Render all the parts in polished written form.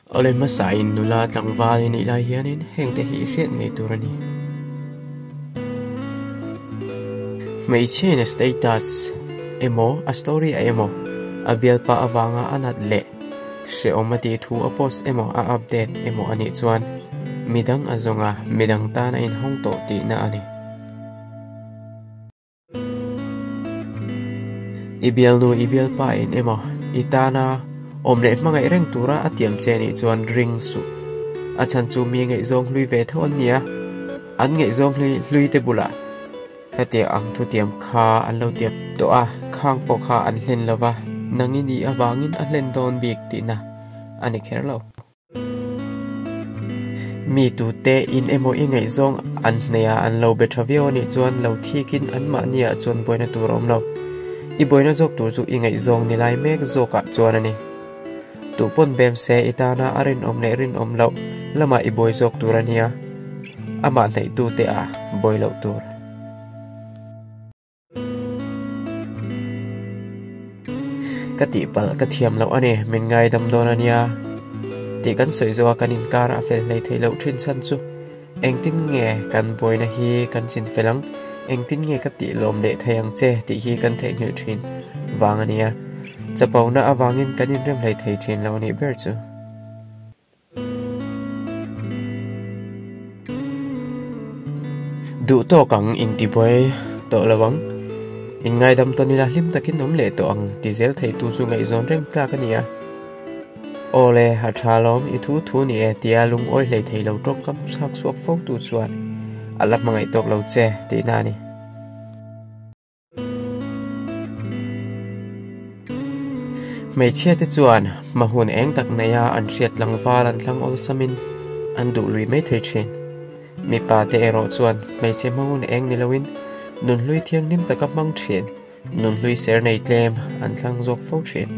Awle hmasain nula tlangval i nih lai hianin hengte hi i hriat ngei tur a ni. Hmeichhiain a status emaw a story ah emaw a bialpa avanga a nat leh hrehawm a tih thu a post emaw a update emaw a nih chuan midang a zawng a, midang tan a inhawng tawh tihna a ni. I bialnu i bialpa in emaw i tana awm leh hmangaih reng tura a tiam che nih chuan ring suh. A chhan chu mi ngaihzawng hlui ve tho an ni a, an ngaihzawng hlui hlui te bulah hetiang ang thutiam kha an lo tiam tawh a, khang pawh kha an hlen lova, nang i nih avangin a hlen dawn bik tihna a ni kher lo. Mi tute in emaw i ngaihzawng an hneih a an lo be tha viau anih chuan lo thikin anmahni ah chuan buaina tur a awm lo. I buaina zawk tur chu i ngaihzawng ni lai mek zawkah chuan a ni. Tuhpawn bem se i tana a rinawm leh rinawm loh lamah i buai zawk tur a nia, amah hnaihtute ah buai loh tur. Ka tihpalh ka thiam loh a ni, min ngaidam dawn a nia tih kan sawi zawh a kan inkar a fel hlei theih loh thin chhan chu engtin nge kan buaina hi kan chin fel ang, engtin nge ka tih lawm leh thei ang che tih hi kan theihnghilh thin vang a nia, chapona avangin kan inrem hlei thei thin lo a nih ber chu. Duh tawk ang intibuai tawh lo ang. Inngaidam tawn ila hlim takin awm leh tawh ang ti zel theitu chu ngaihzawn reng tlak a ni a. Aw le, a tha lawm, i thu thu ni e tia lungawi hlei thei lo tawngkam chhak chhuak fo tu chuan a la hmangaih tawk lo che tihna a ni. Hmeichhia te chuan hma hun eng tak neia an hriat tlangval an thlang awlsamin an duh lui mai thei thin. Mipa te erawh chuan hmeichhe hma hun eng ni loin nunhlui thianghlim taka hmang thin, nunhlui ser nei tlem an thlang zawk fo thin.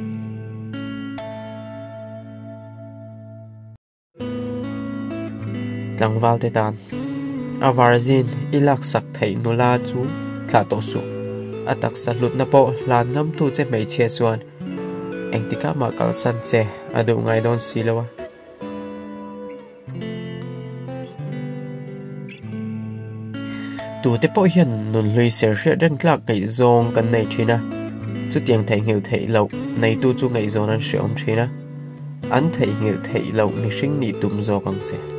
Tlangval te tan a varzin i laksak theih nula chu thlah tawh suh. A taksa hlutna pawh hlan ngamtu che hmeichhia chuan engtikah mah kalsan che a duh ngai dawn si lo a. Tute pawh hian nunhlui ser hriat reng tlak ngaihzawng kan nei thin a, chutiang theihnghilh theih loh neitu chu ngaihzawn an hreawm thin a. An theihnghilh theih loh mihring nih tum zawk ang che.